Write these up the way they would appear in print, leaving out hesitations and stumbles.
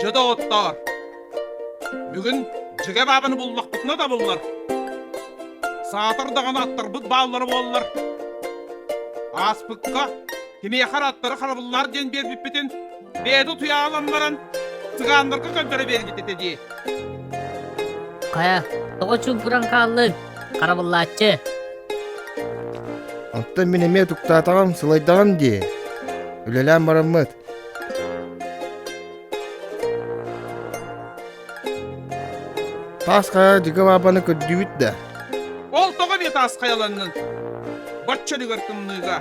Дьэ доҕоттоор, бүгүн дьигэ баабаны буллахпытына да буллар. Саатар даҕаны аттарбыт бааллара буоллар. Ааспыкка кимиэхэ эрэ аттары харабыллаар диэн биэрбиппитин бэйэтэ утуйаалан баран цыгааннарга көрдөрө биэрбит этэ дии. Хайа, тоҕо чуҥкуран хааллыҥ, харабыллааччы? Оттон мин эмиэ туктаатаҕым, сылайдаҕым дии. Үлэлээн бараммыт. Таас хайа дьигэ баабаны көрдүүбүт да. Ол тоҕо эмиэ таас хайаланнын? Бачча үлүгэр тымныыга.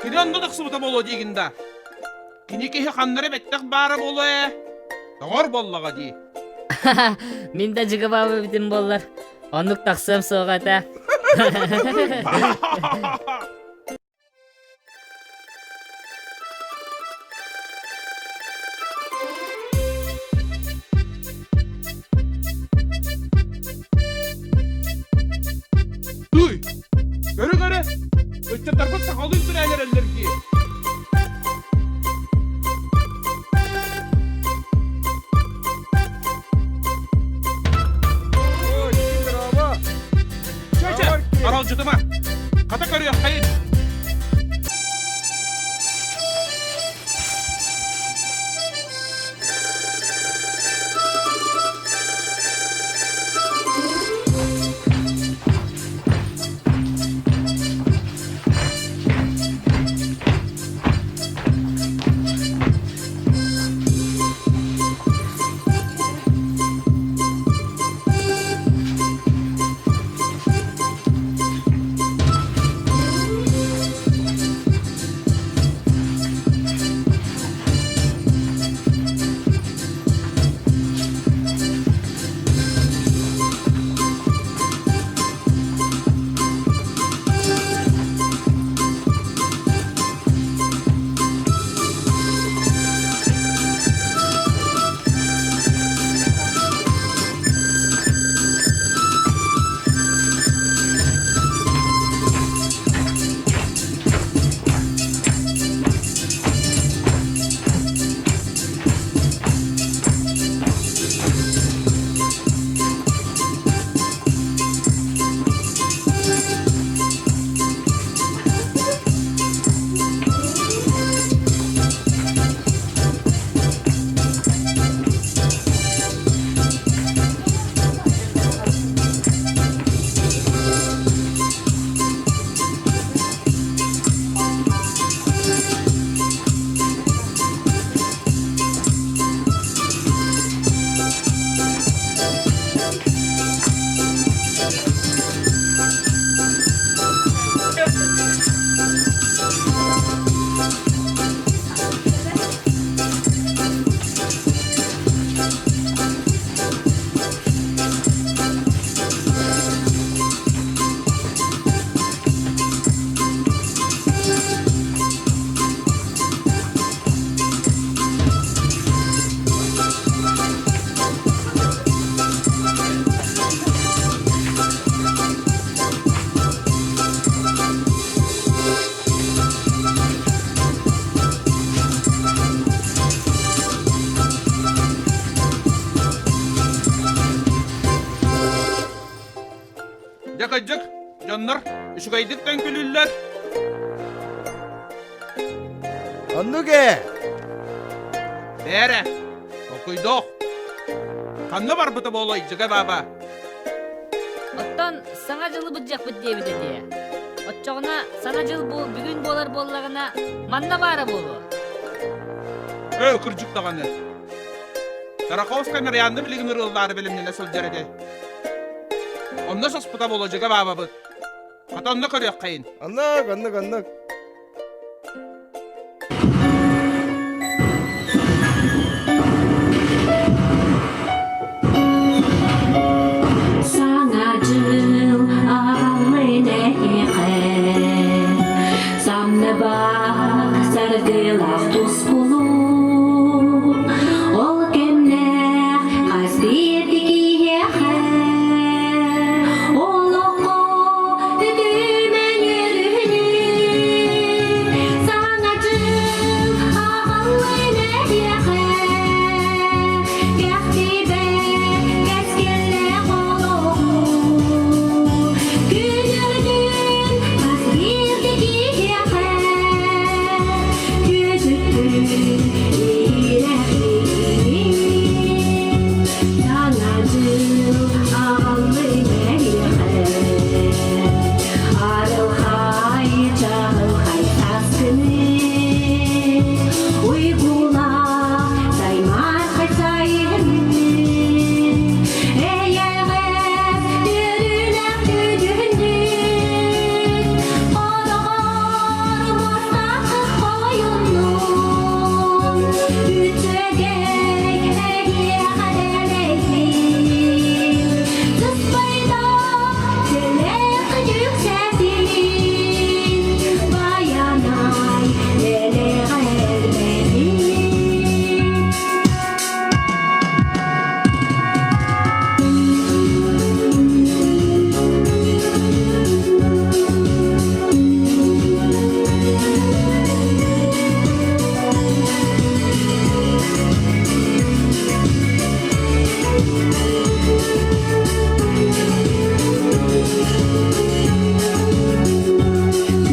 Кини онно тахсыбыта буолуо диигин да. Кини киһи ханна эрэ бэттэх баара буолуо ээ. Тоҕор буоллаҕа дии. Мин да дьигэ баба эбитим буоллар, оннук тахсыам суоҕа этэ. Туй! Көрү-көрү! Ыччаттарбыт сахалыы үтүрээн эрэллэр дии. Чэ-чэ, аралдьытыма. Хата көрүөххэйин. Дьэ кырдьык, дьоннор үчүгэйдик төҥкүлүүллэр. Оннук ээ. Бээрэ, толкуйдоох. Ханна барбыта буолуой, Дьыга бааба? Оттон Саҥа дьылы былдьаппыт диэбит этиэ. Оччоҕуна Саҥа дьыл бу бүгүн буолар буоллаҕына, манна баара буолуо. Ээ, кырдьык даҕаны. Тараховскай Марианна билигин ырыаллаары бэлэмнэнэ сылдьар этэ. Онно соспута буолуо Дьыга баабабыт. Хата онно көрүөххэйин. Оннук, оннук, оннук. Саргылаах тускулу Ол кэмнээх хас биирдии киһиэхэ Олоххо үтүмэн үөрүүнү Саҥа дьыл аҕаллын эһиэхэ Кэхтибэт кэскиллээх олоҕу Күнүрдүн хас биирдии киһиэхэ Күөдьүттүн иһирэхтиин Саҥа дьыл аҕаллын эһиэхэ Арылхай чаҕылхай сааскыны Уйгулаах саймаархай сайыны Эйэҕэс үөрүүлээх күнүнүн Хороҕор муостаах хойуннун Үчүгэй эһиэхэ дэлэйдин Сыспайдаах сэлээх үксэтин Байанай дэлэҕэ элбэтин.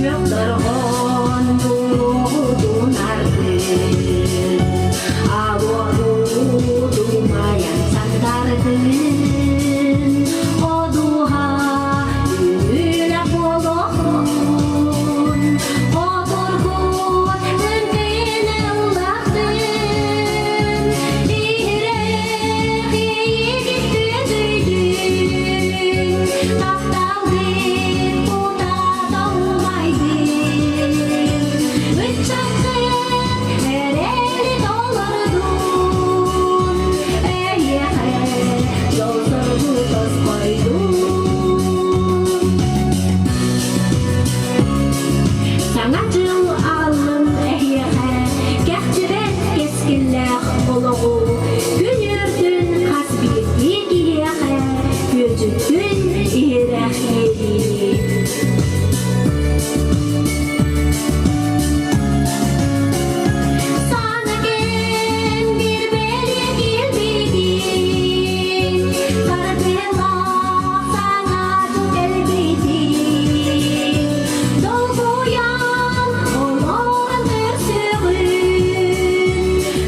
Күөх дорҕоон буруотун ардын, Алуоту майан сандардын, Одуһа үүнүүлэх буолуохтун, Хотургут үҥкүүнү ыллахтын, Иһирэх иэйигит күөдүйдүн, Тапталгыт кутата умайдын, Ыччаккыт эрэли толордун, Эйиэхэ дьол-соргу тосхойдун. Саҥа дьыл ааллын эһиэхэ кэхтибэт кэскиллээх олоҕу күн үөрдүн хас биирдии киһиэхэ күөдьүттүн иһирэх иэйиини. Сана кэм бир бэлиэ килбитин, Саргылаах саҥа дьыл кэлбитин, Долгуйан олорон көрсөҕүн,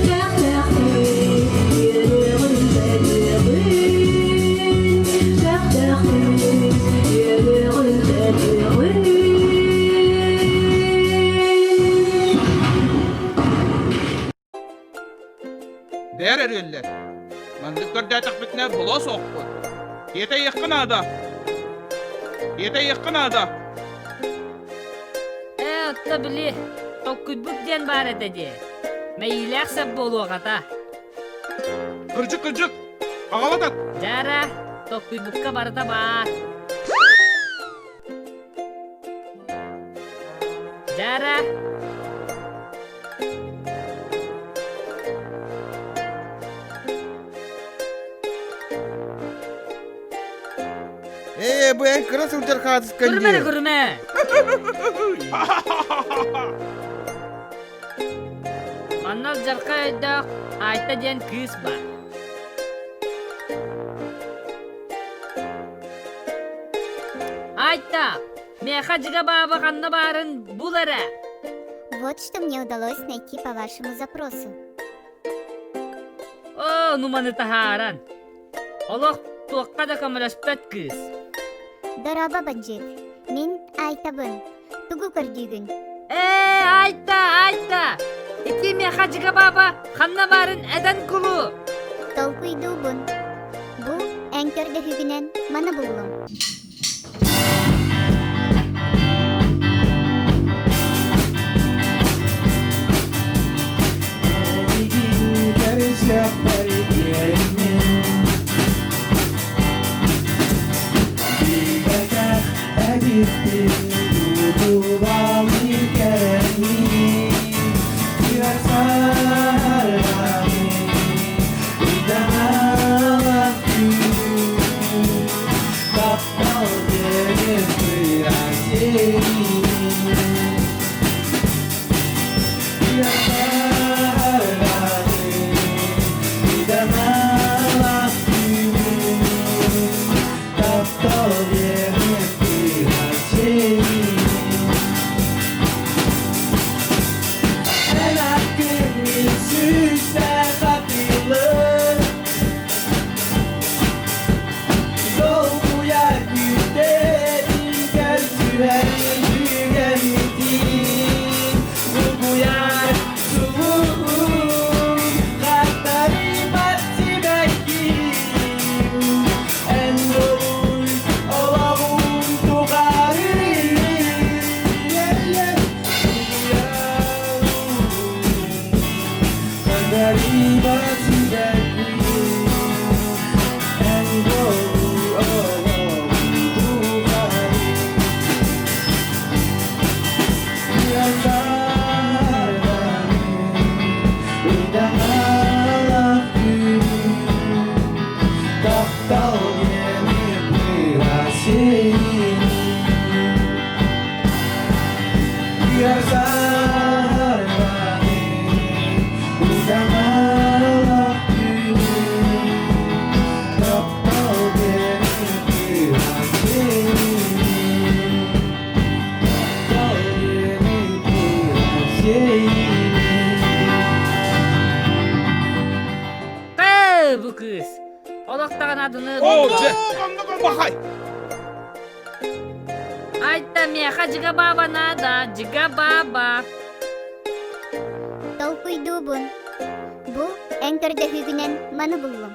Көхтөөхтүк үөрүөҕүн көтүөҕүн, Көхтөөхтүк үөрүөҕүн көтүөҕүн. Бээр эрүөллэр. Маннык көрдөөтөхпүтүнэ булуо суохпут. Тиэтэйиэххэ наада. Тиэтэйиэххэ наада. Ээ, отто били, толкуйбут диэн баар этэ дии. Мэйиилээх сэп буолуох ата. Кырдьык, кырдьык! Аҕала тат! Дьара, толкуйбукка барыта баар. Дьара! Ээ, бу эн кыра сылдьар хаатыскан Көрүмэ эрэ дии. көрүмэ! Манна алдьархай өйдөөх Айта диэн кыыс баар. Айта, миэхэ дьигэ бааба ханна баарын бул эрэ. Вот что мне удалось найти по вашему запросу. Оо, ну маны таһааран. Олох туохха да көмөлөспөт кыыс. Дорообо, бандьыыт. Мин Айтабын. Тугу көрдүүгүн? Ээ, Айта, Айта! Ити миэхэ дьигэ бааба ханна баарын этэн кулу! Толкуйдуубун. Бу эн көрдөһүүгүнэн маны буллум. Билбэтэх эбиппин тутулалыы кэрэни. Ээ, бу кыыс олох даҕаны адыны Оо, дьэ, бахай! Айта, миэхэ дьига баба надо, дьига баба. Толкуйдуубун. Бу эн көрдөһүүгүнэн маны буллум.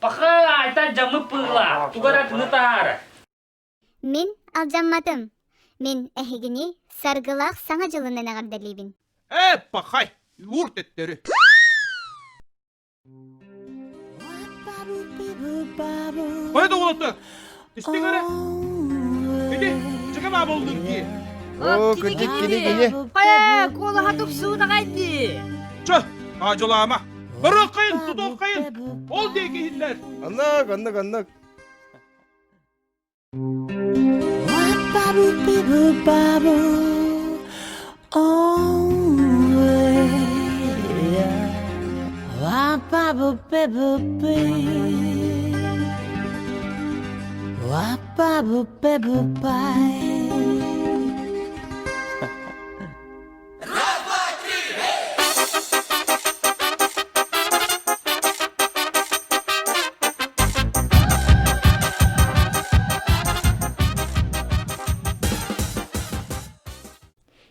Паха, айта дьамы пыла, тугара тыны таһаара. Мин алдьамматым. Мин эһигини саргылаах Саҥа дьылынан эҕэрдэлиибин. Ээ, пахай, уур төттөрү. Хайа да уолаттар, истиҥ эрэ. Ити, чэкэ баа буоллун дии. Оо, кырдьык кини кини. Хайа, куолаһа тупсуун аҕай дии. Чэ, хаадьылаама. Барыаххайын, тутуоххайын. Ол диэки иһиллэр. Оннук, оннук, оннук.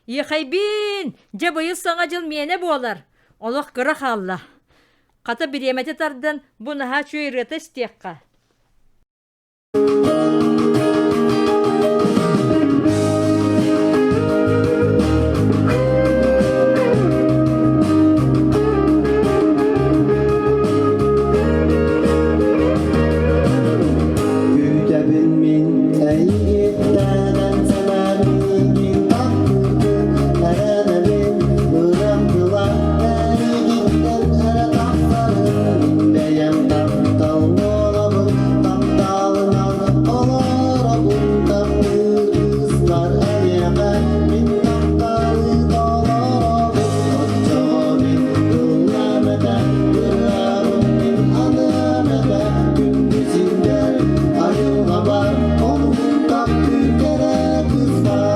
Иэхэйбиин, дьэ быйыл Саҥа дьыл миэнэ буолар. Олох кыра хаалла. Хата бириэмэтэ тардан бу наһаа үчүгэй ырыата истиэххэ. Күүтэбин мин эйигиттэн эн сэмээр миигин таптыыргын эрэнэбин ырам тыла эйигиттэн эрэ тахсарын мин бэйэм таптал буолабын тапталынан олоробун таптыыр кыыстар эйиэхэ мин тапталы толоробун оччоҕо мин ыллам этэ ырыабын мин аныам этэ күндү сирдэр айылҕабар олуһун таптыыр кэрэ кыыстар.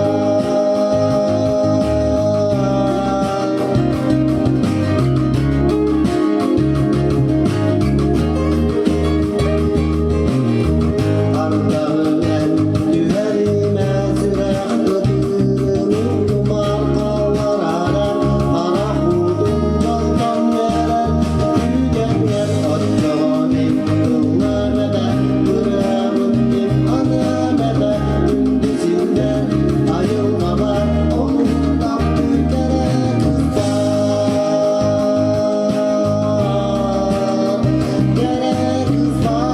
Ардаҕынан түһэримэ сүрэх ытыырын умар халларарар харах уутун дьолтон үөрэр күүтэргэр оччоҕо мин ыллам этэ ырыабын мин аныам этэ күндү сирдэр айылҕабар олуһун таптыыр кэрэ кыыстар кэрэ кыыстар.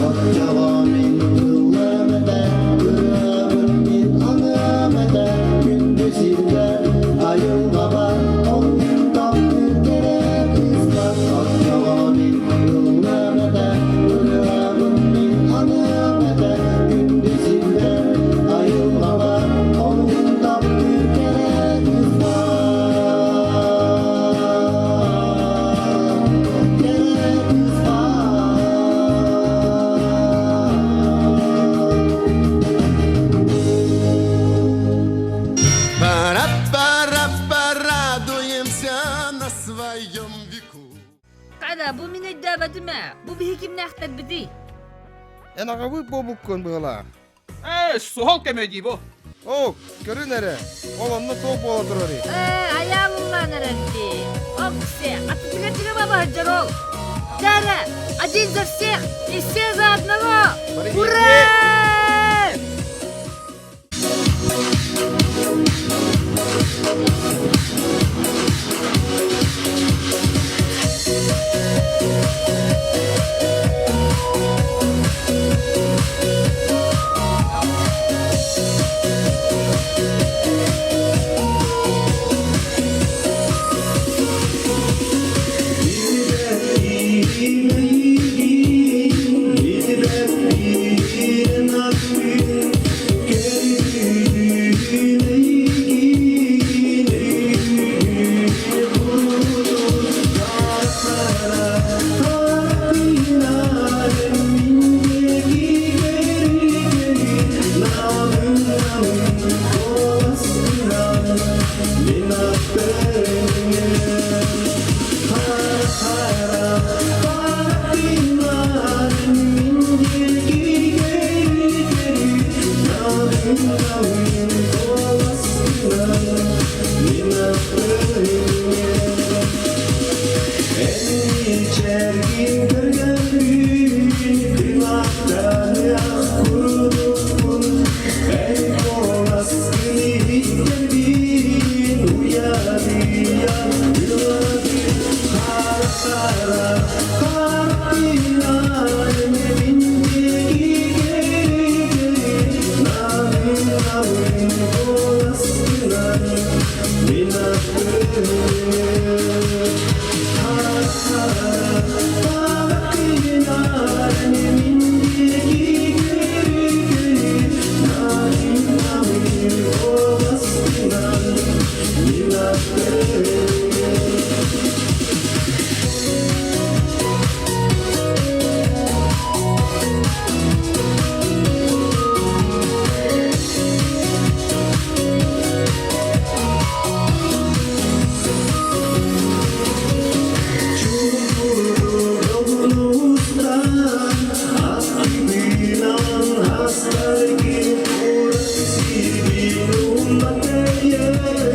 Оччоҕо мин ыллам этэ, ырыабын мин аныам этэ, күндү сирбэр, айылҕабар, олуһун таптыыр кэрэ кыыспар. Оччоҕо мин ыллам этэ, ырыабын мин аныам этэ, күндү сирбэр, айылҕабар, олуһун таптыыр кэрэ кыыспар. Кэрэ кыыспар. Пора, пора, порадуемся на своем веку. Хара, бу мин өйдөөбөтүм ээ. Бу биһи кимнээхтэрбитий? Эн аҕабыт буолбуккун быһалаах. Ээ, суһал кэмэ дии бу. Оо, көрүн эрэ, ол онно туох буола турарый? Ээ, айаалылаан эрэр дии. Оксе, атытыга баба ол. Дара, один за всех и все за одного! Ура! Билбэт Yeah.